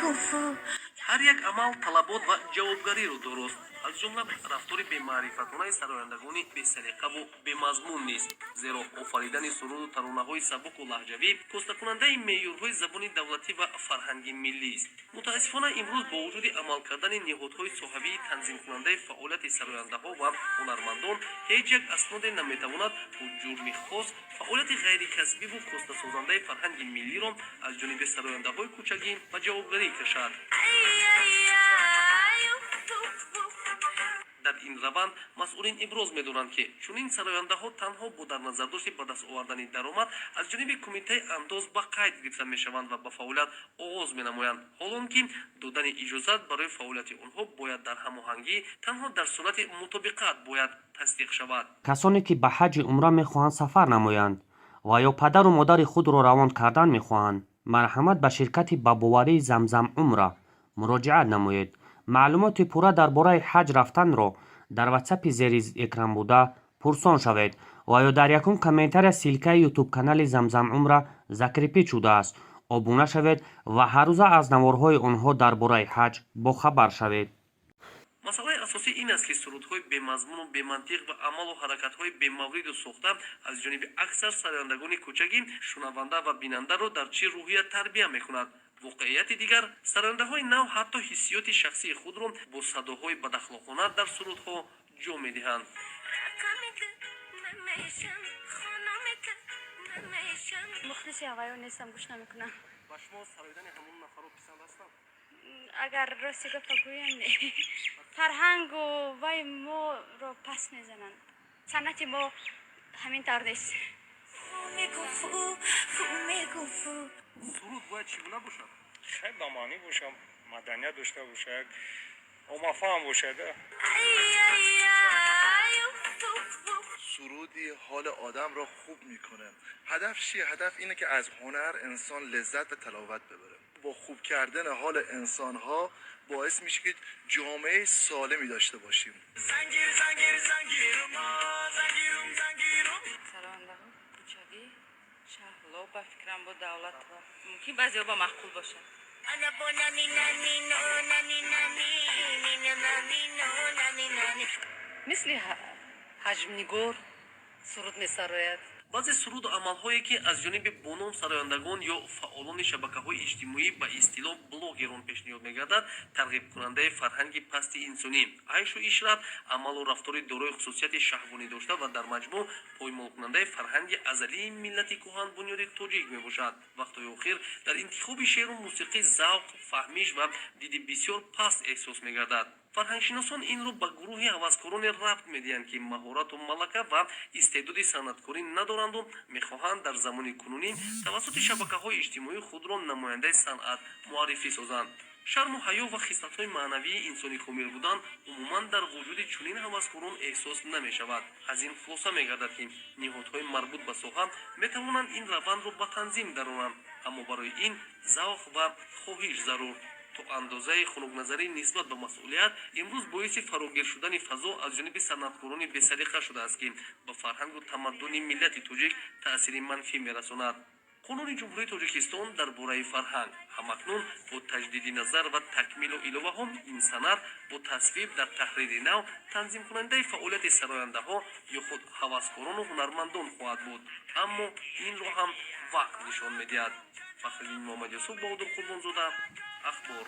Ҳар як амал талабот ва ҷавобгариро дорост, аз ҷумла рафтори бемаърифатонаи сарояндагони бесалиқаву бемазмун низ, зеро офаридани суруду таронаҳои сабуку лаҳҷавӣ костакунандаи меъёрҳои забони давлатӣ ва фарҳанги миллист. Мутаассифона, имрӯз бо вуҷуди амал кардани ниҳодҳои соҳавии танзимкунандаи фаъолияти сарояндаҳо ва ҳунармандон, ҳеҷ як асноде наметавонад бо ҷурми хос фаъолияти ғайрикасбиву костасозандаи фарҳанги миллиро аз ҷониби сарояндаҳои кӯчагӣ ба ҷавобгарӣ кашад. Дар ин раванд масъулин иброз медоранд, ки чунин сарояндаҳо танҳо бо дар назардошти ба даст овардани даромад аз ҷониби Кумитаи андоз ба қайд гирифта мешаванд ва ба фаъолият оғоз менамоянд, ҳолон ки додани иҷозат барои фаъолияти онҳо бояд дар ҳамоҳангӣ танҳо дар сурати мутобиқат бояд тасдиқ шавад. Касоне ки ба ҳаҷи умра мехоҳанд сафар намоянд ва ё падару модари худро равон кардан мехоҳанд, марҳамат, ба ширкати ба боварии «Замзам Умра» муроҷиат намоед. Маълумоти пурра дар бораи ҳаҷ рафтанро дар ватсапи зери экран буда пурсон шавед ва ё дар якум комментария ссылкаи ютуб-канали «Замзам Умра» закрепить шудааст. Обуна шавед ва ҳаррӯза аз наворҳои онҳо дар бораи ҳаҷ бохабар шавед. Масъалаи асосӣ ин аст, ки сурудҳои бемазмуну бемантиқ ва амалу ҳаракатҳои бемавриду сохта аз ҷониби аксар сарояндагони кӯчагӣ шунаванда ва бинандаро дар чӣ рӯҳия тарбия мекунад. Воқеияти дигар, сарояндаҳои нав ҳатто ҳиссиёти шахсии худро бо садоҳои бадахлоқона дар сурудҳо ҷо медиҳанд. Мухлиси ҳаваё нестам, гӯш намекунам. Ба шумо сароидани ҳамон нафарро писанд ҳастанд? Агар рости гапа гӯям, не, фарҳангу вай моро пас мезананд, санъати мо ҳамин тавр нест. Суруд бояд чӣ гуна бошад? Хеле ба маънӣ бошад, маданият дошта бошад, як оммафаҳм бошад. سرودی حال آدم را خوب میکنه. هدف چیه؟ هدف اینه که از هنر انسان لذت و طراوت ببره. با خوب کردن حال انسان ها باعث میشه که جامعه سالمی داشته باشیم. Сарояндаҳо кӯчагӣ, Шаҳло, ба фикрам, бо Давлатова мумкин баъзеҳо ба маъқул бошад. Мисли ҳаҷмнигор суруд месарояд. Баъзе суруду амалҳое, ки аз ҷониби боном сарояндагон ё фаъолони шабакаҳои иҷтимоӣ, ба истилоҳ блогерон, пешниҳод мегардад, тарғибкунандаи фарҳанги пасти инсонӣ, айшу ишрат, амалу рафтори дорои хусусияти шаҳвонӣ дошта ва дар маҷмӯъ поймолкунандаи фарҳанги азалии миллати кӯҳанбунёди тоҷик мебошад. Вақтҳои охир дар интихоби шеъру мусиқӣ завқ, фаҳмиш ва диди бисёр паст эҳсос мегардад. Фарҳангшиносон инро ба гурӯҳи ҳаваскороне рабт медиҳанд, ки маҳорату малака ва истеъдоди санъаткорӣ надоранду мехоҳанд дар замони кунунӣ тавассути шабакаҳои иҷтимоӣ худро намояндаи санъат муаррифӣ созанд. Шарму ҳаё ва хислатҳои маънавии инсони комил будан умуман дар вуҷуди чунин ҳаваскорон эҳсос намешавад. Аз ин хулоса мегардад, ки ниҳодҳои марбут ба соҳа метавонанд ин равандро ба танзим дароранд, аммо барои ин завқ ва хоҳиш зарур. То андозаи хунукназарӣ нисбат ба масъулият имрӯз боиси фарогир шудани фазо аз ҷониби санъаткорони бесалиқа шудааст, ки ба фарҳангу тамаддуни миллати тоҷик таъсири манфӣ мерасонад. Қонуни Ҷумҳурии Тоҷикистон дар бораи фарҳанг ҳамакнун бо таҷдиди назар ва такмилу иловаҳо ин санад бо тасвиб дар таҳрири нав танзимкунандаи фаъолияти сарояндаҳо ё худ ҳаваскорону ҳунармандон хоҳад буд, аммо инро ҳам вақт нишон медиҳад. Фахриддин Муҳаммадюсуф, Баҳодур Қурбонзода, «Ахбор».